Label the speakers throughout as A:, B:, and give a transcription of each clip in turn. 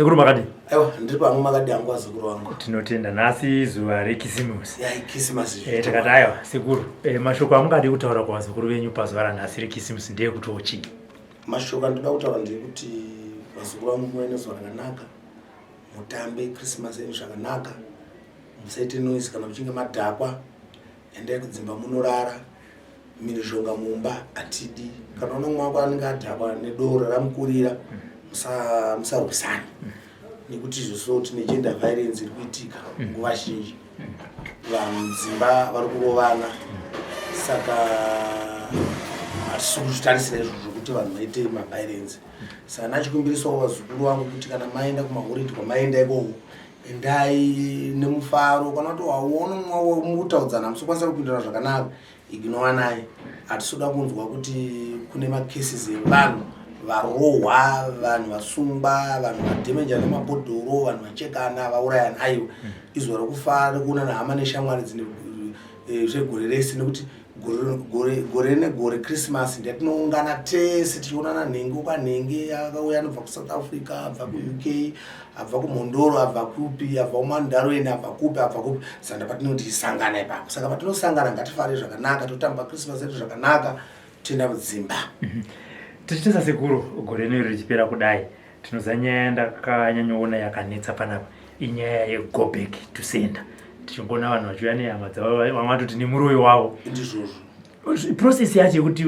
A: Sekuru makadii?
B: Aiwa, ndiri pamwe makadii hangu vazukuru vangu.
A: Tinotenda nhasi zuva reKisimusi.
B: Ya, iKisimusi.
A: Eh, takati aiwa sekuru, eh, mashoko amungadi kutaura kuvazukuru venyu pazuva ranhasi reKisimusi ndeyekuti chii?
B: Mashoko andinoda kutaura ndeyekuti vazukuru vangu muve nezuva rakanaka, mutambe Christmas yenyu zvakanaka, musaite noise kana muchinge madhakwa, endai kudzimba munorara. Mhirizhonga mumba hatidi. Kana una mumwe wako anenge adhakwa nedoro ramukurira, musarwisane nekuti izvo tine gender violence iri kuitika nguva zhinji, vanhu dzimba vari kurovana, saka hatisi kuzvitarisira izvozvo kuti vanhu vaite maviolence. Saka ndachikumbirisawo vazukuru vangu kuti kana maenda kumahoridi kwamaenda ikoko, endai nemufaro. Kana kuti wauona mumwe mukutaudzana musokwanisa kupindura zvakanaka, ignoranai. Hatisi kuda kunzwa kuti kune macases evanhu varohwa, vanhu vasungwa, vanhu vadhemeja nemabhodhoro, vanhu vachekana, vaurayana. Aiwa, izuva rekufara, rekuonana hama neshamwari dzine zvegore rese, nekuti gore negore Christmas ndatinoungana tese tichionana, nhengo kwanhenge akauya, anobva kuSouth Africa, abva kuUK, abva kuMhondoro, abva kupi, abva kuMandarweni, abva kupi, abva kupi. Saka patinoti tisangana ipapo, saka patinosangana ngatifare zvakanaka, totamba Christmas yedu zvakanaka, toenda kudzimba.
A: Tichitesa sekuru, gore rino richipera kudai, tinoziva nyaya yandakanyanyoona yakanetsa panapa inyaya yego back to sender. Tichingoona vanhu vachiuya nehama dzavo, vamwe vatoti nemuroyi wavo.
B: Ndizvozvo.
A: Process yacho yekuti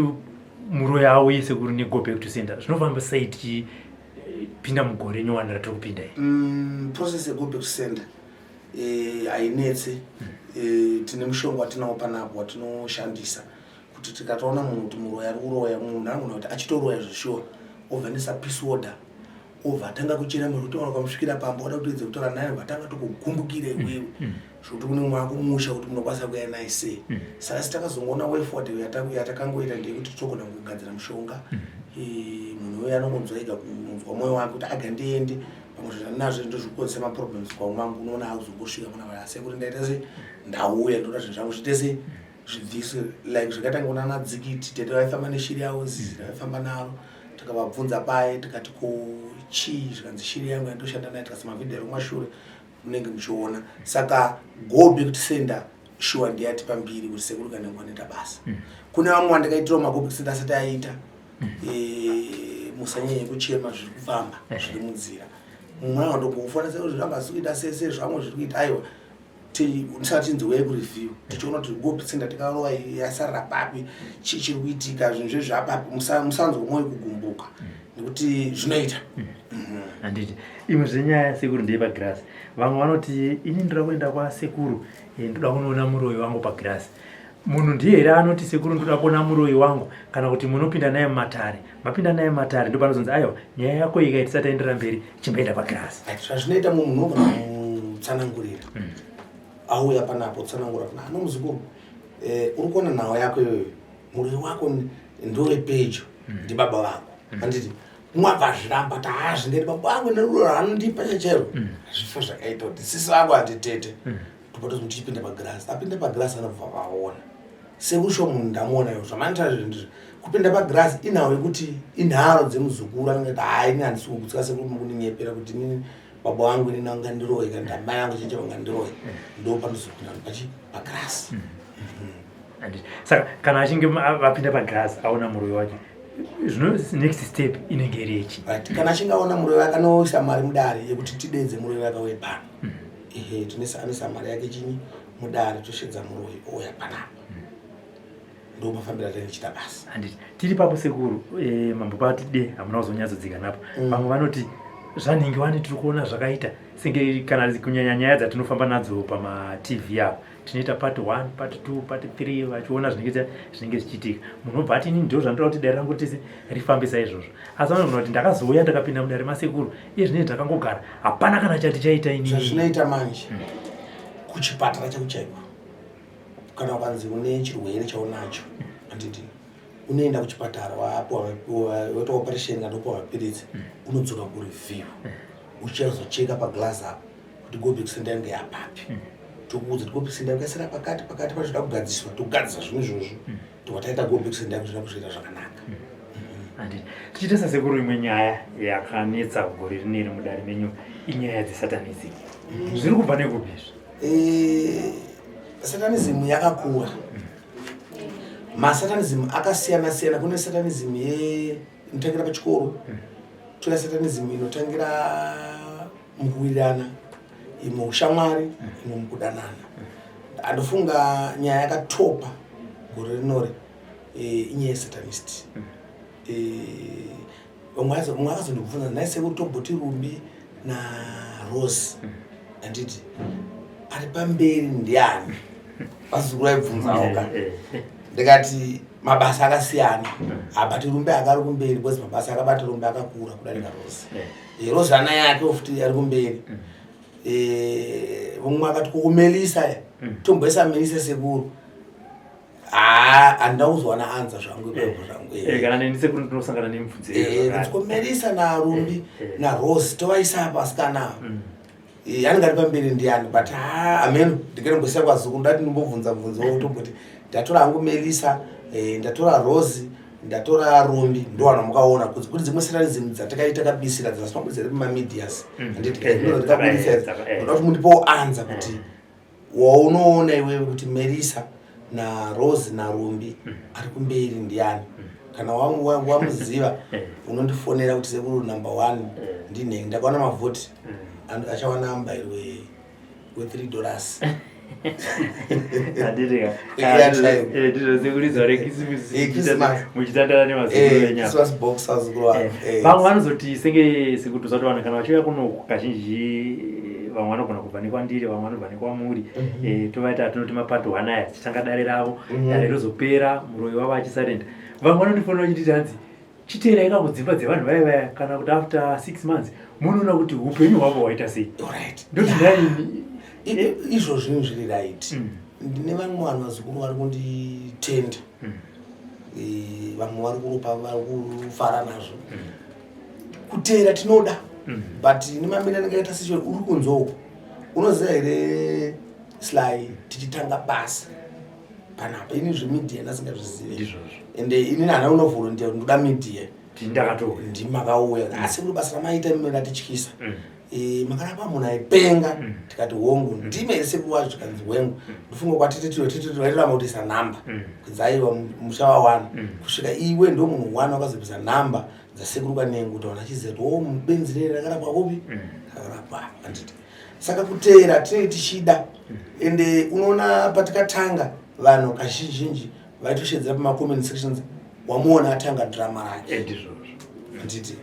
A: muroyi auye sekuru nego back to sender zvinofamba sei tichipinda mugore nyowani ratiri kupinda iyi?
B: Process yego back to sender hainetse. Tine mushonga watinawo panapo watinoshandisa kuti tikatoona munhu kuti muroyi ari kuroya, munhu anogona kuti achitoroya zveshuwa, obva nesa peace order, obva atanga kuchera munhu kuti wakamusvikira pamba, wada kutoedza kutaura naye, vatanga tokugumbukira iwewe zvokuti kune mumwe akumusha kuti munokwanisa kuya naye sei. Saka si takazongoona way forward yatakangoita ndeyekuti togona kugadzira mushonga. Munhu uyo anongonzwa ega kunzwa mwoyo wake kuti aga ndiende, pamwe zvandinazvo ndozvikukonzesa maproblems kwamangu. Unoona akuzongosvika kuna asi kuti ndaita sei, ndauya, ndoda zvinhu zvangu zviite sei, zvibviswe, like zvakaita ngonana dzikiti. Tete vaifamba neshiri yavo, zizi ravaifamba naro. Tikavabvunza paye, tikati ko chii? Zvikanzi shiri yangu yandoshanda nayo. Tikasa mavhidhiyo ari kumashure munenge muchiona. Saka go back to sender sure ndiyatipa mbiri kuti sekuru Kanengo anoita basa. Kune vamwe vandakaitirawo mago back to sender asati aita. Musanyanye kuchema, zviri kufamba, zviri munzira. Mumwe anondongofona sekuru zviramba asi kuita sese zvamwe zviri kuita. Aiwa, tisati tinzi uyai kureview, tichiona kuti go back sender tikarova yasarira papi, chii chiri kuitika, zvinhu zvezvapapi. Musanzwa mwoyo kugumbuka nekuti zvinoita.
A: Handiti imwe zvenyaya sekuru ndeyepagirasi. Vamwe vanoti ini ndoda kuenda kwasekuru, ndoda kunoona muroyi wangu pagirasi. Munhu ndiye here anoti sekuru ndoda kuona muroyi wangu, kana kuti munopinda naye mumatare? Mapinda naye mumatare ndo panozonzi aiwa, nyaya yako iyi tisati taendera mberi, chimboenda pagirasi?
B: Zvazvinoita, munhu unogona kumutsanangurira auya panapo, tsanangura kuna ano muzukuru, uri kuona nhau yako iyoyo, muroyi wako ndowepedyo, ndibaba vako, handiti? Mumwe abva azviramba kuti haazvingeti baba vangu nerudo rwaanondipa chechero, hazvifa zvakaita kuti sisi vako handitete. Topatozi tichipinda pagirasi, apinda pagirasi anobva vaona sekusho munhu ndamuona iwo zvamanoita zvinhu ndizvo. Kupinda pagirasi inhau yekuti inharo dzemuzukuru anenge kuti hai, ini handisi kugutsika sekuru mukuninyepera kuti inini baba vangu inini vangandiroyi kana kuti amai vangu cheche vangandiroyi. Ndo panozopinda vanhu pachi pagirasi.
A: Handiti saka kana achinge vapinda pagirasi aona muroyi wake, zvino next step inenge iri yechi?
B: Right, kana achinge aona muroyi wake anoisa mari mudare yekuti tidedze muroyi wake auye pano. Ehe, tinesa anoisa mari yake chinyi mudare, toshedza muroyi ouya panapa. Ndo mafambiro atinenge tichiita basa.
A: Handiti tiri papo sekuru, mambo pati de hamuna kuzonyatsodzika napo. Vamwe vanoti zvanhingi wani tiri kuona zvakaita senge kana kunyanya nyaya dzatinofamba nadzo pamaTV apo, tinoita part 1, part 2, part 3, vachiona zvinenge zvichiitika. Munhu obva ati inini ndo zvandoda kuti dare rangu tese rifambisa izvozvo, asi vanogona kuti ndakazouya ndakapinda mudare masekuru, iye zvinenge ndakangogara, hapana kana chati chaita inini.
B: Zvazvinoita manje, kuchipatara chako chaiko, kana ukanzi une chirwere chaunacho, handiti unoenda kuchipatara, wapiwa, waitwa operation kana upiwa mapiritsi, unodzoka kureview, uchazocheka paglass apo kuti go back sender yange yapapi. Tokuudza kuti go back sender yangu yasara pakati pakati, pachoda kugadziswa, togadzisa zvinhu izvozvo, tobva taita go back sender yangu, zvoda kuzviita zvakanaka.
A: Handiti tichiita sasekuru, imwe nyaya yakanetsa gore rineri mudare menyu inyaya dzesatanism. Zviri kubva nekupi izvi?
B: Satanism yakakura. Masatanism akasiyana siyana. Kune satanism inotangira pachikoro, toya satanism inotangira mukuwirirana, imwe ushamwari, imwe mukudanana. Andofunga nyaya yakatopa gore rinori inyaya yesatanist. Vamwe akazondibvunza, "Nhai sekuru, tomboti Rumbi naRose, handiti ari pamberi ndiani?" Vazukuru vaibvunzawo ka. Ndikati mabasa akasiyana, abati Rumbi akari kumberi because mabasa akabata Rumbi akakura kudarika Rose. Rose ana yake futi ari kumberi. Vamwe akati kukumelisa, tomboisa Melisa sekuru. Haa, handina kuzowana anza zvangu ipapo zvangu.
A: Kana neni sekuru ndinosangana nemibvunzo.
B: Komelisa naRumbi naRose, tovaisa apa asikana ava, anenge ari pamberi ndiani? But ha, ameno, ndikanombosiya kwazukuru. Ndati ndimbobvunza bvunzo, tomboti ndatora hangu Melisa, ndatora Rose, ndatora Rumbi, ndowana mukaona kuti dzimwe satanism dzatakaita kabisira dzasina kubudisa pamamedias, handiti? Ndakabudisa, ndoda kuti mundipowo anza kuti waunoona iwewe kuti Melisa naRose naRumbi ari kumberi ndiani. Kana wamuziva unondifonera kuti, "Sekuru, number one ndinhenge." Ndakaona mavhoti achawana mubayiro we$3.
A: Handiti ka?
B: Airtime.
A: Ndizvo sekuru, rekisimusi.
B: Christmas.
A: Muchitandara nemazukuru enyama.
B: Christmas box, azukuru vangu.
A: Vamwe vanozoti senge sekuti usati vanhu kana vachiuya kuno kazhinji, vamwe vanogona kubva nekwandiri, vamwe vanobva nekwamuri. Tovaita atinoti mapart one aya, tichitanga dare ravo, dare rozopera muroyi wavo achisarenda. Vamwe vanondifonera vachititi, hanzi, "Chiteerai kangu dzimba dzevanhu vaya vaya," kana kuti after 6 months munoona kuti upenyu hwavo hwaita sei. Ndoti ndaini?
B: Izvo zvinhu zviri right. Ndine vamwe vanhu, vazukuru vari kunditenda. Vamwe vari kuropa, vari kufara nazvo. Kuteera tinoda, but nemamiriro anenge aita secho uri kunze uko, unoziva here Sly, tichitanga basa panapa, ini zvemedia ndasingazvizive.
A: Ndizvozvo.
B: Ende inini hana unovolunteer kuti ndoda media.
A: Ndakatouya.
B: Ndimakauya, asi kuri basa ramaita imi ratityisa. Makarapa munhu aipenga. Tikati hongu, ndime here sekuru wacho? Tikanzi hwengu. Ndofunga kwatititiro tititiro vaitoramba kutoisa nhamba, kunzi aiwa, muchavawana. Kusvika iwe ndo munhu one wakazobvisa nhamba dzasekuru Kanengo kuti vanhu achiziva kuti o mubenzi rere rakarapwa kupi, rakarapwa, handiti? Saka kuteera tinenge tichida. Ende unoona patikatanga, vanhu kazhinjinji vaitoshedzera pamacomment sections, "Wamuona atanga drama rake."
A: Ndizvozvo.
B: Handiti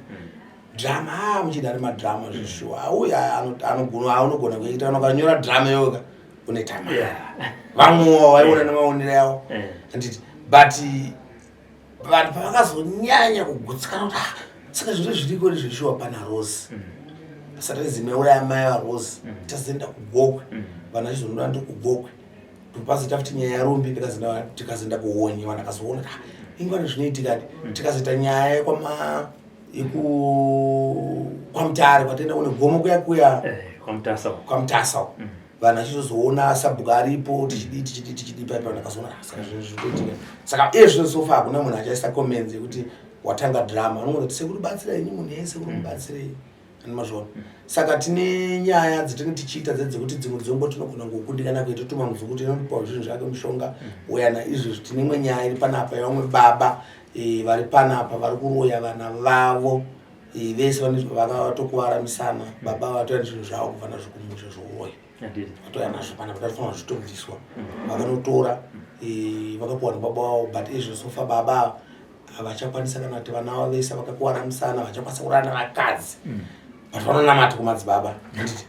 B: drama? A muchida ari madrama zvishuwa, auya anogona kuita, ukanyora drama yoga unoita mari. Vamwewo vaiona nemaonero avo, handiti? But vanhu pavakazonyanya kugutsikana kuti, "Ah, saka zviro zviriko nezveshuwa pana Rose," satanism yauraya mai vaRose. Tazoenda kuGokwe, vanhu vachizondoda ndiri kuGokwe. Topazoita futi nyaya yaRumbi, tikazoenda kuHonye, vanhu akazoona kuti, "Ah, ingwani zvinoitikadi." Tikazoita nyaya yekwama yeku kwaMutare, kwataenda kune gomo kuya kuya.
A: KwaMutasa.
B: KwaMutasa uko. Vanhu vachizozoona sabhuku aripo, tichidii, tichidii, tichidii paipa, vanhu vakazoona, "Ah, saka zvinhu zvinoitika." Saka iye zvino so far hakuna munhu achaisa comments yekuti watanga drama. Vanongoti kuti, "Sekuru, batsirai ini munhu yese, sekuru, mubatsirei." Ani mazviona? Saka tine nyaya dzatinenge tichiita dzekuti dzimwe dzongo tinogona ngokundikana kuita, totuma muzukuru inondipawo zvinhu zvake, mushonga uyana. Izvezvi tine imwe nyaya iri panapa yevamwe baba vari panapa, vari kuroya vana vavo vese vakatokuvara misana. Baba vatoya nezvinhu zvavo kubva nazvo kumusha zvouroya.
A: Handiti.
B: Vatoya nazvo panapa, tatofanira zvitobviswa. Vakanotora, vakapuwa nebaba vavo, but izvo so far baba ava havachakwanisa, kana kuti vana vavo vese vakakuvara musana, havachakwanisa kurara nevakadzi, but vanonamata kumadzibaba, handiti?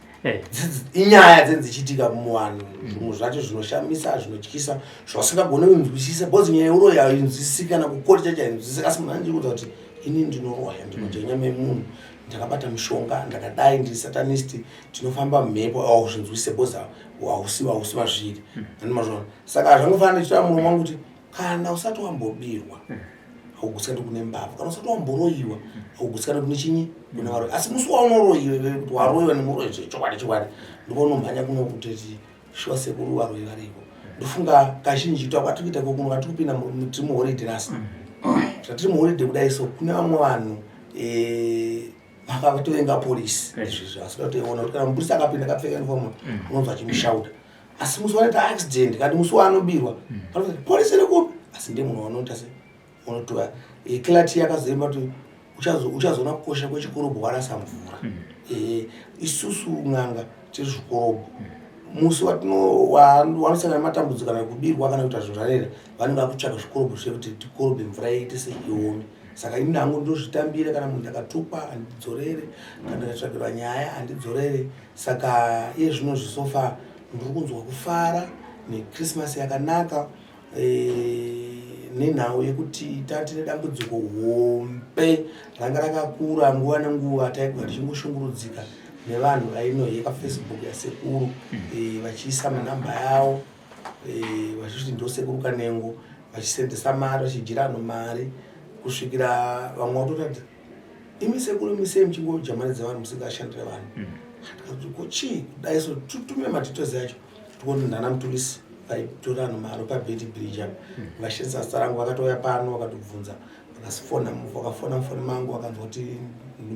B: Inyaya dzenzi dzichiitika muvanhu, zvimwe zvacho zvinoshamisa, zvinotyisa, zvasingagoni kunzwisisa, because nyaya yeuroyi hainzwisisiki, kana kukoti chacho hainzwisisiki. Asi munhu anenge kuudza kuti, "Ini ndinoroya, ndinodya nyama yemunhu, ndakabata mishonga, ndakadai, ndiri satanist, tinofamba mhepo," auzvinzwisise because hausi mazviri, ani mazvona? Saka zvangofanira ndichitaura muromo wangu kuti kana usati wambobirwa haugutsikani kune mbavha, kana usati wamboroyiwa haugutsikani kune chinyi, kune varoyi. Asi musi waunoroyiwa iwewe, kuti waroyiwa nemuroyi chokwadi chokwadi, ndopaunomhanya kuno kutoti, "Shuwa sekuru, varoyi variko." Ndofunga kazhinji takwatiri kuita kokuno, katiri kupinda tiri muholiday nhasi. Zvatiri muholiday kudai so kune vamwe vanhu eh, vakatovenga polisi
A: Eh.
B: izvizvi asi vatoiona kuti kana mupurisa akapinda akapfeka uniform unonzwa achimushauta asi musi wanoita accident kana musi waanobirwa anoti polisi iri kupi asi ndiye munhu wanoita se unotora eh, clarity yakazoimba kuti uchazoona kukosha kwechikorobho warasa mvura Eh, isusu n'anga tiri zvikorobho musi wanosangana nematambudziko kana kubirwa kana kuita zvinhu zvarera vanenge vakutsvaga zvikorobho zvekuti tikorobhe mvura iite seiome saka ini hangu ndozvitambira kana munhu ndakatukwa handidzorere kana ndikatsvagirwa nyaya handidzorere saka iye zvino zvisofa ndiri kunzwa kufara nechristmas yakanaka eh, nenhau yekuti tatine dambudziko hombe ranga rakakura nguva nenguva taigwa tichingoshungurudzika nevanhu vainoheka facebook yasekuru eh, vachiisa manhamba yavo eh, vachiti ndosekuru kanengo vachisendesa mari vachidyira vanhu mari kusvikira vamwe vatoratidza imi sekuru imi sei muchingodya mari dzevanhu musingashandire vanhu tikati ko chii kudai so tutume madetails acho tikuona ndana mutulisi vaitora vanhu mari pabeti bridge apa vashandisa zita rangu vakatouya pano vakatobvunza vakasifona vakafona mufoni mangu vakanzwa kuti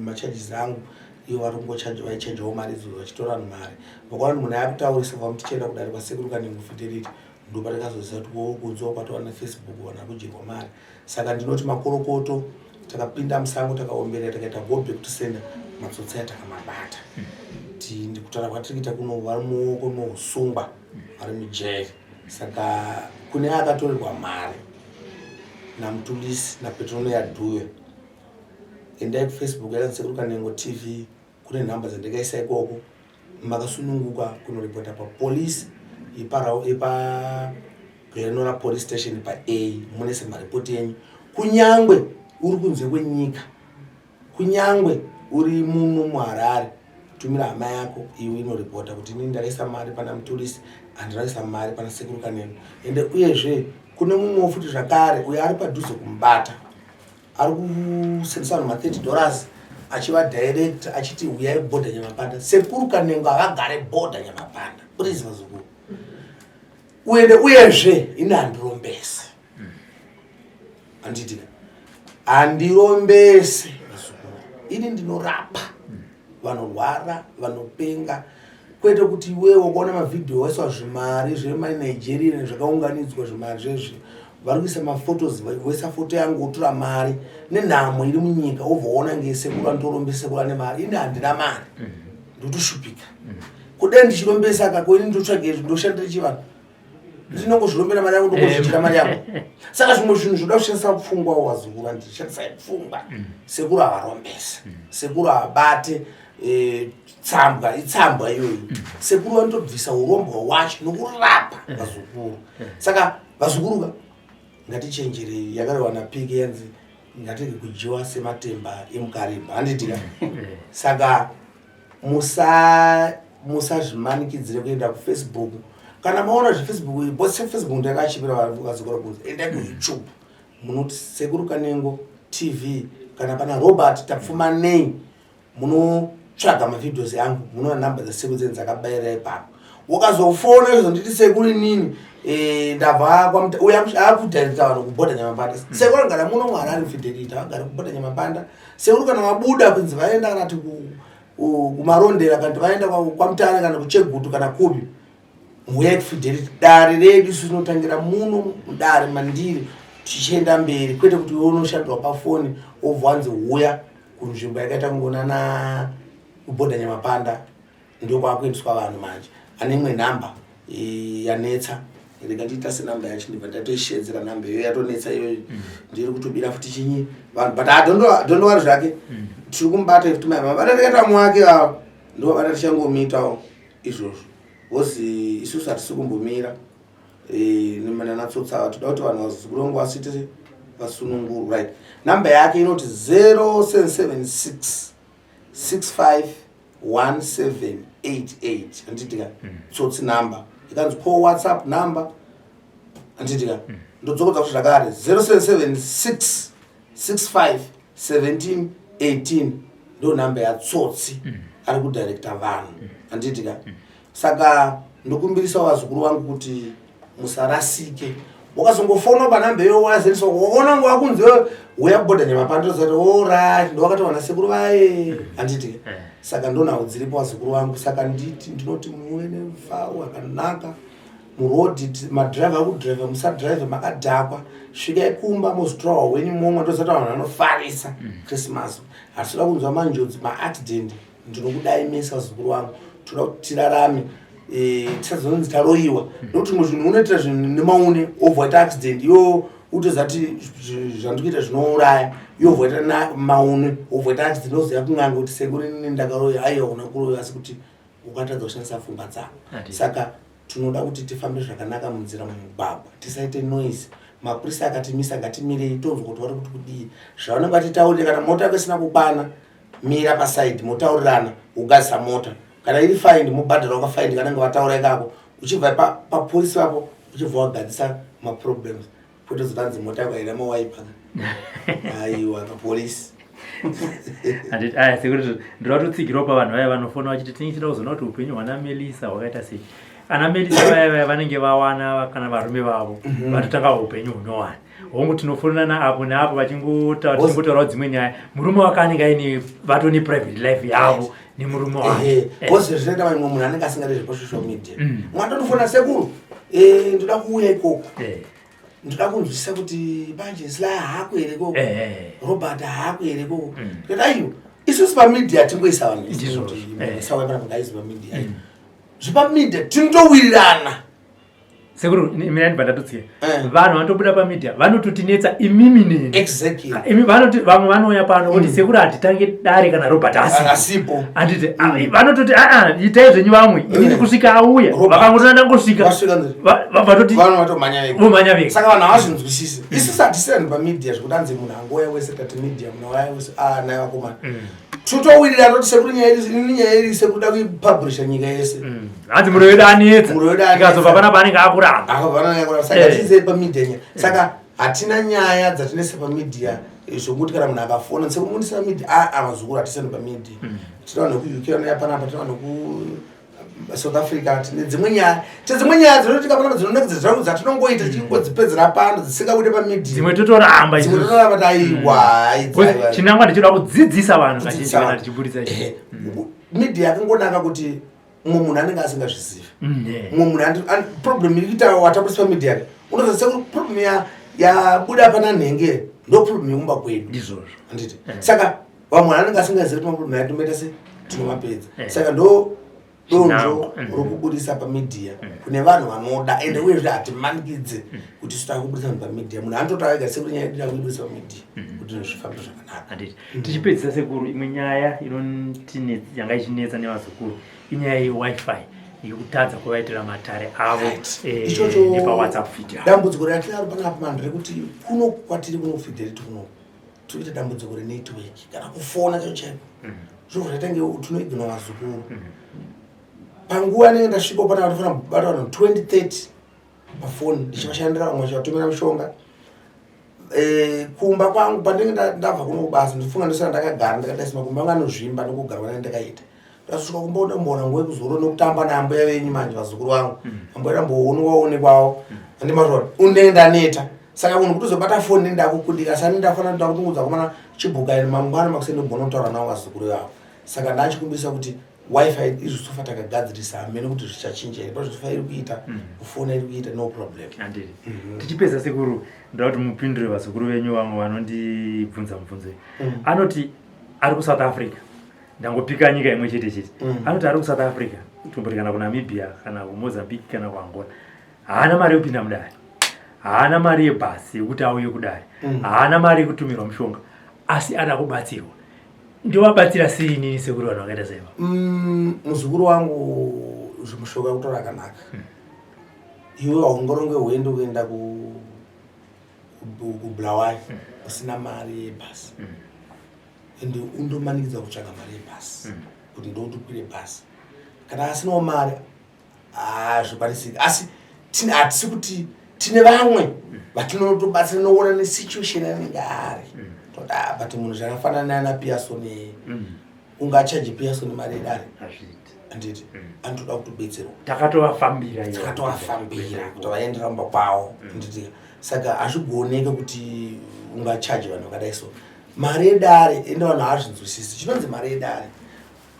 B: macharges angu ivo vari kungochaja vaichajawo mari idzodzo vachitora vanhu mari vakaona kuti munhu ayakutaurisa vamuti chienda kudare kwasekuru kanengo fidelity ndopatakazoziva kuti wo kunze kwatova nefacebook vanhu vakudyirwa mari saka ndinoti makorokoto takapinda musango takaomberera takaita go back to sender matsotsi aya takamabata kutaura kwatiri kuita kuno vari muoko mousungwa vari mujeri saka kune akatorerwa mari namutulisi napetrono yadhuve endai kufacebook yakanzi sekuru kanengo tv kune nhamba dzandikaisa ikoko makasununguka kunoripota papolice yepa Glenora police station pa A munese maripoti enyu kunyangwe uri kunze kwenyika kunyangwe uri muno muharare tumira hama yako iwe inoripota kuti inini ndakaisa mari pana mutulisi handiraisa mari pana sekuru kanengo ende uyezve kune mumwewo futi zvakare uyo ari padhuze kumubata ari kusendesa vanhu ma30 dollars achivadirecta achiti huyai bhodha nyamapanda sekuru kanengo havagare bhodha nyamapanda please vazukuru uende uyezve ini handirombese handiitika handirombese vazukuru ini ndinorapa vanorwara vanopenga kwete kuti iwewe wakaona mavhidhiyo waiswa zvimari zvemanigeria zvakaunganidzwa zvimari zvezvi vari kuisa mafotos voisa foto yangu wotora mari nenhamo iri munyika wobva waona ngesekuru anditorombe sekuru ane mari ini handina mari ndotoshupika kudai ndichirombesa kako ini ndotsvage ndoshandira chivanhu ndinongozvirombera mari yangu ndongozvidyira mari yangu saka zvimwe zvinhu zvoda kushandisa pfungwa wazukuru andishandisai pfungwa sekuru havarombese sekuru havabate eh, tsambwa itsambwa iyoyo sekuru vanotobvisa urombwa hwacho nokurapa vazukuru saka vazukuru ka ngatichenjerei yakarehwa napike yanzi ngatirege kudyiwa sematemba emukarimba handitika saka musa musazvimanikidzire kuenda kufacebook kana maona zvefacebook bose facebook ndakachipira vazukuru kunze endai kuyoutube munoti sekuru kanengo tv kana pana robert tapfumanei munotsvaga mavideos angu munoona nhamba dzasekuru dzenyu dzakabayira ipapo wakazofona izvo sekuru inini eh, ndabva uyo akudhairita vanhu kubhodha nyamapanda sekuru anogara muno muharare fidelity agara kubhodha nyamapanda sekuru kana vabuda kunzi vaenda kana ti kumarondera kana ti vaenda kwamutare kana kuchegutu kana kupi huyai kufidelity dare redu isu rinotangira muno mudare mandiri tichienda mberi kwete kuti iwe unoshandwa pafoni wobva wanzi huya kunzvimbo yakaita kungonana kubhodha nyamapanda ndokwakuendeswa vanhu manje ane imwe nhamba eh, yanetsa rega ndiita senhamba yacho ndibva ndatoishedzera nhamba iyoyo yatonetsa iyoyo ndiri kutobira futi chinyi vanhu but ah, don't worry zvake tiri kumubata futi mai mabata tikaita vamwe wake avo ndovabata tichangomitawo izvozvo bcause isusu hatisi kumbomira eh, nemanatsotsi ava toda kuti vanhu vazukuru vangu vasite vasunungurwa right namba yake inoti 0776 65 1788 handitika tsotsi number ikanzi call whatsapp number handitika ndodzokodza kuti zvakare 0776 65 17 18 ndo namba yatsotsi ari kudirecta vanhu handitika saka ndokumbirisa vazukuru vangu kuti musarasike Wakazongofona panhamba iyo waziriswa, waona nguva kunzi uya kuboda nyama pandozati orit, ndowakataura nasekuru vaye, handiti? Saka ndonhau dziripo, vazukuru vangu. Saka nditi ndinoti muve nemufaro wakanaka murodhi. Madhiraivha akudhiraivha, musadhiraivha makadhakwa. Svikai kumba, mozotora hwenyu momwe. Ndozati vanhu vanofarisa Christmas, hatitoda kunzwa manjodzi, maaccident. Ndinokudai mese, vazukuru vangu. Toda kuti tirarame, tisazonzi taroyiwa, nokuti mumwe zvinhu unoitira zvinhu nemaune, obva waita accident. Iwo utozati zvandikuita zvinouraya, iwo obva waita maune, obva waita accident, ozoya kun'anga kuti, "Sekuru, inini ndakaroyiwa." Aiwa, una kuroyiwa, asi kuti ukatadza kushandisa pfungwa dzako. Saka tinoda kuti tifambe zvakanaka munzira, mumugwagwa, tisaite noise. Mapurisa akatimisa, ngatimirei tonzwa kuti vari kuti kudii, zvavanenge vatitaurire. Kana mota yako isina kukwana, mira pasaidi, motaurirana, ugadzisa mota. Kana iri fine, mobhadhara wakafaindi kanenge vataura ikako. Uchibva papolisi vapo, uchibva wagadzisa maproblems, kwete zotanzi mota yako haina mawaipa. Aiwa, kapolisi.
A: Handiti aya sekuri ndinoda kutotsigirawo pavanhu vaya vanofona vachiti tinenge tichida kuzoona kuti upenyu hwana Melisa hwakaita sei. Ana Melisa vaya vaya vanenge vawana kana varume vavo, vatotanga upenyu hunyowani. Hongu, tinofonana apo neapo, vachingotaurawo dzimwe nyaya. Murume wake anenge aine, vatone private life yavo nemurume wake.
B: Because zvinoita vamwe munhu anenge asingadi zvepasocial media. Mwana sekuru, ndoda kuuya ikoko, ndoda kunzwisisa kuti manje Sly haako here ikoko, Robert haako here ikoko. Ndikati aiwa, isusu pamedia tingoisa vanhu.
A: Ndizvozvo.
B: Sapanapa ngaizi pamedia, zvepamedia tinotowirirana.
A: Sekuru, mina ndibva ndatotsiya. Vanhu vanotobuda pamedia vanototinetsa imimi neni. Imi vanoti vamwe vanouya pano voti, "Sekuru, hatitange dare kana Robert asi
B: asipo."
A: Handiti vanototi, "Aa, itai zvenyu vamwe, inini kusvika auya." Vakangotona ndangosvika,
B: Vasvika
A: vatoti
B: vanhu vatomhanya vega.
A: Vomhanya vega.
B: Saka vanhu havazvinzwisisi. Isusu hatisiyani pamedia zvekuti anzi munhu angouya wese tati media, munhu auya wese. Ah, naye vakomana, totowirirana toti, "Sekuru, nyaya iri, inini nyaya iri sekuda kuipublisha nyika yese."
A: Hanzi muro wedu anetsa.
B: Muro wedu anetsa.
A: Tikazobva panapa anenge akuramba.
B: Akabva saka tiisei pamedia nyaya. Saka hatina nyaya dzatinese pamedia, zvokuti kana munhu akafona, "Sekumundisa pamedia." Aa, mazukuru, hatisani pamedia. Tine vanhu vekuUK vanouya panapa, tine vanhu veku South Africa. Tine dzimwe nyaya, tine dzimwe nyaya dzinoitika panapa dzinonakidza zvangu, dzatinongoita tichingodzipedzera pano, dzisingabude pamedia.
A: Dzimwe totoramba
B: Dzimwe
A: isusu.
B: totoramba kuti aiwa,
A: Because chinangwa ndichoda kudzidzisa vanhu kazhinji
B: Kudzidzisa
A: kana
B: vanhu.
A: tichiburitsa izvi.
B: Media yakangonaka kuti mumwe munhu anenge asingazvizivi. Mumwe munhu problem iri kuita watabudisa pamedia yake, unoziva sekuti problem yabuda pana nhenge ndo problem yekumba kwedu.
A: Ndizvozvo.
B: Handiti? Saka vamwe vanenge asingazivi kuti maproblem aya tinomaita se tinomapedza. Saka ndo donzvo
A: Chinangwa.
B: Rokubudisa pamedia kune vanhu vanoda. Ende uyezve hatimanikidze kuti isu takubudisa vanhu pamedia. Munhu anototaura ega, "Sekuti nyaya yedu takuibudisa pamedia kuti zvinhu zvifambe zvakanaka."
A: Handiti tichipedzisa, sekuru, imwe nyaya yanga ichinetsa nevazukuru inyaya yeWiFi, yekutadza kuvaitira matare avo
B: Ichocho
A: nepaWhatsApp video.
B: Dambudziko ratinaro panapa vanhu rekuti kuno kwatiri kuno Fidelity kuno tiri kuita dambudziko renetwork, kana kufona chaiko chaiko. Zvinobva zvatange tinoignora vazukuru. Panguva anenge ndasvika pana vanofanira kubata vanhu 20 30 pafoni, ndichivashandira, vamwe vachivatumira mishonga. Kumba kwangu pandinenge ndabva kuno kubasa, ndifunga ndosara ndakagara ndakadaisima kumba angu anozvimba nokugarwa nai ndakaita. Ndasvika kumba, ndamboona nguva yekuzorora nokutamba naambuya venyu. Manje vazukuru vangu, ambuya ndamboonekwawo, andimazvaona unenge ndaneta. Saka munhu kuti uzobata foni nende ndakukundika. Saka ndafanira ndakutunguudza komana chibhuka iri mangwana makuseni, ndogona kutaura navo vazukuru vavo. Saka ndachikumbirisa kuti WiFi izvo takagadzirisa, hamene kuti zvichachinja here. Pazvofa iri kuita, kufona iri kuita, no problem.
A: Handiti tichipedza, sekuru, ndoda kuti mupindure vazukuru venyu vamwe vanondibvunza mubvunzo iyi. Anoti ari kuSouth Africa, ndangopika nyika imwe chete chete. Anoti ari kuSouth Africa, tomboti kana kuNamibia, kana kuMozambique, kana kuAngola, haana mari yekupinda mudare, haana mari yebhasi yekuti auye kudare, haana mari yekutumirwa mushonga, asi ada kubatsirwa. Ndovabatsira sei inini, sekuru, vanhu vakaita saiva?
B: Muzukuru wangu, zvimushonga kutora akanaka. Iwe haungoronge hwendo kuenda kuBulawayo usina mari yebhasi, ende undomanikidza kutsvaga mari yebhasi kuti ndokuti ukwire bhasi. Kana asinawo mari, hazvikwanisiki. Asi hatisi kuti tine vamwe vatinotobatsira nokuona nesituation anenge ari. Toti, "Ah, but munhu zvakafanana nana Pearson, ungachaji Pearson mari yedare?"
A: Hazviiti.
B: Handiti anotoda kutobetserwa?
A: Takatovafambira ivo.
B: Takatovafambira kuti vaendera mumba kwavo, handiti? Saka hazvigoneke kuti ungachaje vanhu vakadai. So mari yedare, ende vanhu havazvinzwisisi chinonzi mari yedare.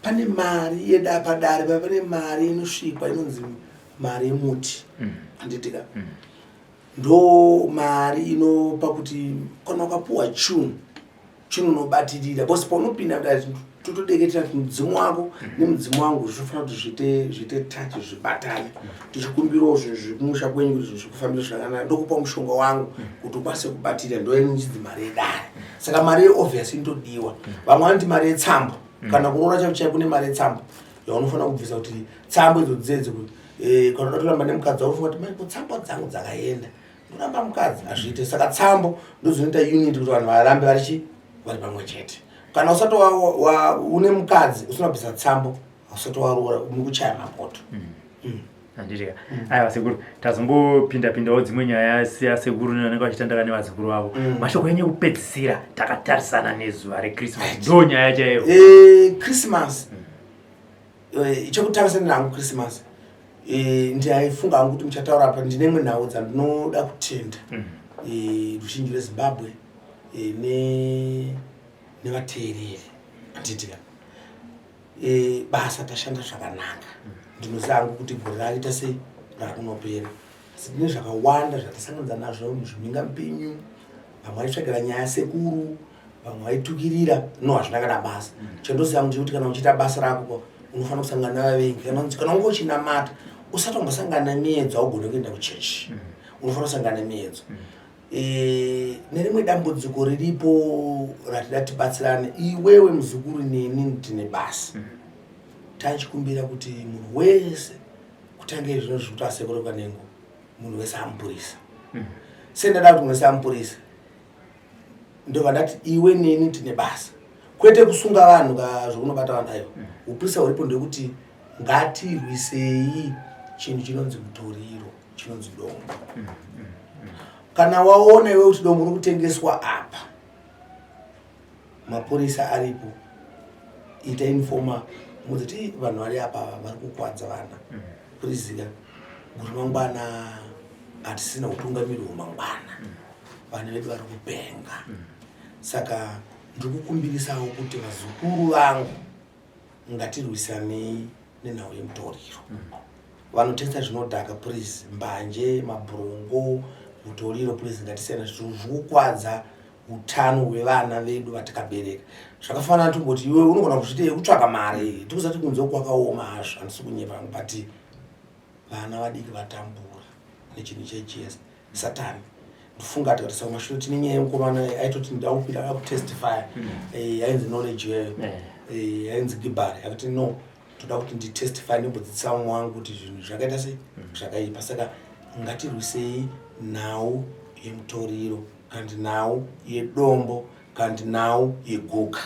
B: Pane mari yeda padare pa, pane mari inosvikwa inonzi mari yemuti, handitika? Ndo mari inopa kuti kana ukapuwa chinhu, chinhu unobatirira, because paunopinda kudai totodeketera kuti mudzimu wako nemudzimu wangu zvinofanira kuti zviite touch, zvibatane. Tichikumbirawo zvinhu zvekumusha kwenyu kuti zvinhu zvikufambire zvakanaka, ndokupa mushonga wangu kuti ukwanise kubatirira. Ndo inonzi mari yedare. Saka mari yeobvious inotodiwa. Vamwe vanoti mari yetsambo, kana kuroora chaipo chaipo kune mari yetsambo yaunofanira kubvisa, kuti tsambo idzo dzedzi kuti kana uda kuramba nemukadzi wako, unofunga kuti mai tsambo dzangu dzakaenda, ndoramba mukadzi, hazviite. Saka tsambo ndodzinoita unity kuti vanhu varambe varichi vari pamwe chete. Kana usati une mukadzi usina kubvisa tsambo, usati waroora, muri kuchaya mapoto.
A: Handitika? Aiwa sekuru, tazongopinda pindawo dzimwe nyaya siyasekuru nevanenge vachitandara nevazukuru vavo. Mashoko enyu ekupedzisira takatarisana nezuva reChristmas, ndo nyaya chaiyo.
B: Christmas, chekutangisa nenhangu Christmas, ndaifunga hangu kuti muchataura apa. Ndine imwe nhau dzandinoda kutenda ruzhinji rweZimbabwe nevateereri, handitika? Basa tashanda zvakanaka. Ndinoziva hangu kuti gore raita sei rakunopera, asi tine zvakawanda zvatasanganidza nazvo muzvimhingamupinyu. Vamwe vaitsvagira nyaya sekuru, vamwe vaitukirira. No, hazvina kana basa. Chandoziva hangu ndechekuti kana uchiita basa rako unofanira kusangana navavengi. Kana unge uchinamata usati wambosangana nemiedzo, haugone kuenda kuchechi. Unofanira kusangana nemiedzo. Nerimwe dambudziko riripo ratida tibatsirane, iwewe muzukuru neni tine basa. Tachikumbira kuti munhu wese, kutange zvino zviri kuti asekuru Kanengo, munhu wese amupurisa. Sendada kuti munhu wese amupurisa, ndobva ndati iwe neni tine basa, kwete kusunga vanhu ka zvokunobata vanhu, aiwa. Upurisa huripo ndekuti ngatirwisei chinhu chinonzi mutoriro, chinonzi dombo. Kana waona iwe kuti dombo riri kutengeswa apa, mapurisa aripo, ita inform mudziti vanhu vari apa vari kukwadza vana. Purizika kuti mangwana hatisina utungamiri hwemangwana, vanhu vedu vari kupenga. Saka ndiri kukumbirisawo kuti vazukuru vangu, ngatirwisanei nenhau yemutoriro. Vanotengesa zvinodhaka, please, mbanje, mabhurongo, mutoriro, please, ngatisiyana. Zvikukwadza utano hwevana vedu vatakabereka. Zvakafanana tomboti iwe unogona kuzviita yekutsvaka mari, tikusati kunze kwakaoma hazvo, handisi kunyepa, but vana vadiki vatambura nechinhu chechiesa satani. Ndofunga tikatarisa kumashure tine nyaya yemukomana aitoti ndida kupinda akutestifya, ainzi Knowledge iyoyo, ainzi Gibhari, akati no, toda kuti nditestify, ndimbodzidzisa vamwe wangu kuti zvinhu zvakaita sei, zvakaipa. Saka ngatirwisei nhau yemutoriro, kandi nhau yedombo, kandi nhau yeguka.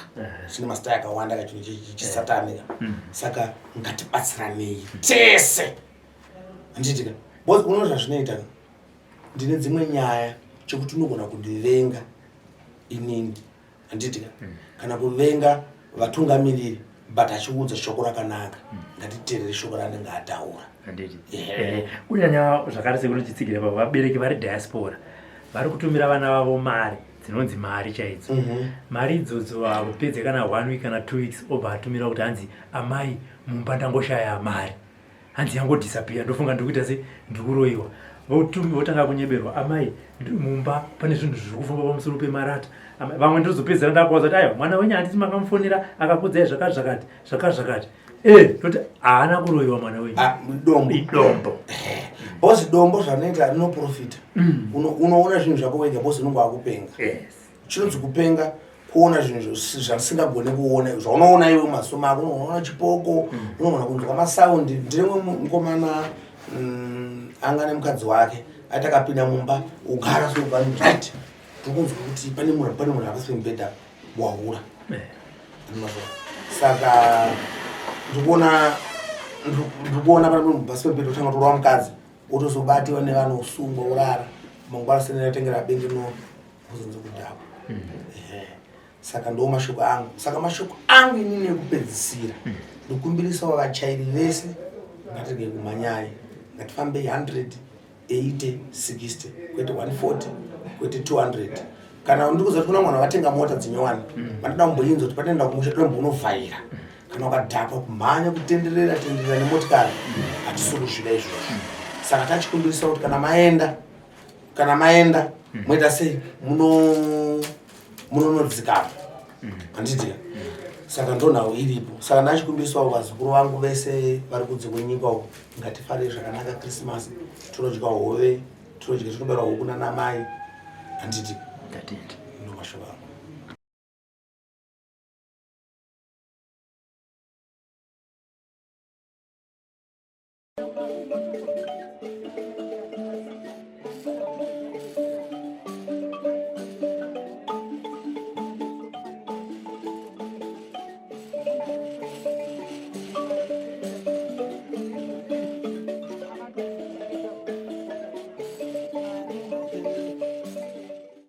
B: Chine masita akawanda kachinhu chisatani. Saka ngatibatsiranei tese, handitika? Because unoona zvazvinoita, ndine dzimwe nyaya chekuti unogona kundivenga inini, handitika? Kana kuvenga vatungamiriri, but achiudza shoko rakanaka, ngatiteerere shoko raanenge ataura.
A: Handiti? Kunyanya zvakare sekunochitsigira pa vabereki vari diaspora vari kutumira vana vavo mari dzinonzi mari chaidzo. Mari idzodzo hakupedze kana one week kana 2 weeks, obva atumira kuti hanzi amai mumba ndangoshaya mari, hanzi yangodisappear, ndofunga ndiri kuita se ndikuroyiwa. Votanga kunyeberwa, amai mumba pane zvinhu zviri kufamba pamusoro pemarata. Vamwe ndozopedzera ndakuvaza kuti aiwa, mwana wenyu handiti makamufonera akakudzai zvakati zvakati zvakati zvakati? Toti haana kuroyiwa mwana wenyu.
B: Ah, dombo.
A: Idombo.
B: Because dombo zvanoita rinoprofita. Unoona zvinhu zvako wega because unonge wakupenga. Chinonzi kupenga kuona zvinhu zvandisingagone kuona, zvaunoona iwe mumaziso mako. Unoona chipoko, unogona kunzwa masaundi. Ndine mumwe mukomana anga nemukadzi wake, ati akapinda mumba ugara so right, tokunzwa kuti pane munhu akasi pemubhedha wahura. Saka ndikuona pane munhu pasi pemubhedha, utanga kutorwa mukadzi, wotozobatiwa nevanosungwa, urara mangwana senatengera benge no kuzonzi kudhakwa. Ehe. Saka ndo mashoko angu. Saka mashoko angu inini ekupedzisira, ndikumbirisawo vachairi vese, ngatirege kumhanyai, ngatifambei 100. 80 60 kwete 140 kwete 200. Kana ndikuziva kuti kuna mwana vakatenga mota dzinyowani, vanoda kumboinzwa kuti patinoenda kumusha toda kana ukadhakwa kumhanya kutenderera tenderera nemotikari, hatisi kuzvida izvozvo. Saka tachikumbirisa kuti kana maenda moita sei, munonodzikama, handiti? Saka ndonhau iripo. Saka ndachikumbirisawo vazukuru vangu vese vari kunze kwenyika uko, ngatifarire zvakanaka Christmas. Tinodya hove, tinodya, tinobara huku nanamai, handiti?
A: Ndatenda.
B: Ndo mashoko angu.